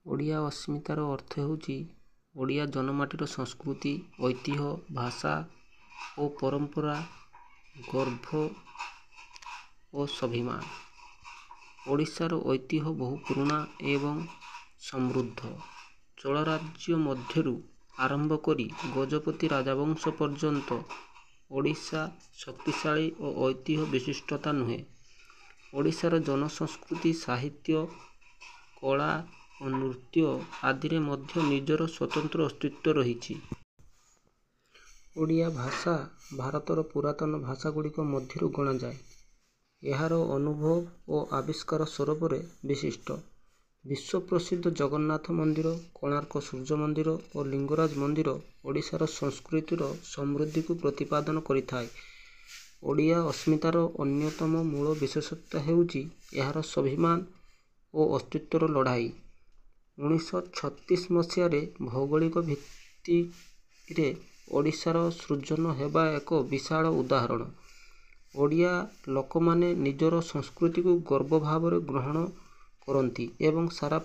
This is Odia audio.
ଓଡ଼ିଆ ଅସ୍ମିତାର ଅର୍ଥ ହେଉଛି ଓଡ଼ିଆ ଜନମାଟିର ସଂସ୍କୃତି, ଐତିହ୍ୟ, ଭାଷା ଓ ପରମ୍ପରା, ଗର୍ବ ଓ ସ୍ୱାଭିମାନ। ଓଡ଼ିଶାର ଐତିହ୍ୟ ବହୁ ପୁରୁଣା ଏବଂ ସମୃଦ୍ଧ। ଚୋଳ ରାଜ୍ୟ ମଧ୍ୟରୁ ଆରମ୍ଭ କରି ଗଜପତି ରାଜବଂଶ ପର୍ଯ୍ୟନ୍ତ ଓଡ଼ିଶା ଶକ୍ତିଶାଳୀ ଓ ଐତିହ୍ୟ ବିଶିଷ୍ଟତା ନୁହେଁ। ଓଡ଼ିଶାର ଜନସଂସ୍କୃତି, ସାହିତ୍ୟ, କଳା ଓ ନୃତ୍ୟ ଆଦିରେ ମଧ୍ୟ ନିଜର ସ୍ୱତନ୍ତ୍ର ଅସ୍ତିତ୍ୱ ରହିଛି। ଓଡ଼ିଆ ଭାଷା ଭାରତର ପୁରାତନ ଭାଷାଗୁଡ଼ିକ ମଧ୍ୟରୁ ଗଣାଯାଏ। ଏହାର ଅନୁଭବ ଓ ଆବିଷ୍କାର ସ୍ୱରୂପରେ ବିଶିଷ୍ଟ। ବିଶ୍ୱପ୍ରସିଦ୍ଧ ଜଗନ୍ନାଥ ମନ୍ଦିର, କୋଣାର୍କ ସୂର୍ଯ୍ୟ ମନ୍ଦିର ଓ ଲିଙ୍ଗରାଜ ମନ୍ଦିର ଓଡ଼ିଶାର ସଂସ୍କୃତିର ସମୃଦ୍ଧିକୁ ପ୍ରତିପାଦନ କରିଥାଏ। ଓଡ଼ିଆ ଅସ୍ମିତାର ଅନ୍ୟତମ ମୂଳ ବିଶେଷତ୍ୱ ହେଉଛି ଏହାର ସ୍ୱାଭିମାନ ଓ ଅସ୍ତିତ୍ୱର ଲଢ଼ାଇ। 1936 ମସିହାରେ ଭୌଗୋଳିକ ଭିତ୍ତିରେ ଓଡ଼ିଶାର ସୃଜନ ହେବା ଏକ ବିଶାଳ ଉଦାହରଣ। ଓଡ଼ିଆ ଲୋକମାନେ ନିଜର ସଂସ୍କୃତିକୁ ଗର୍ବ ଭାବରେ ଗ୍ରହଣ କରନ୍ତି ଏବଂ ସାରା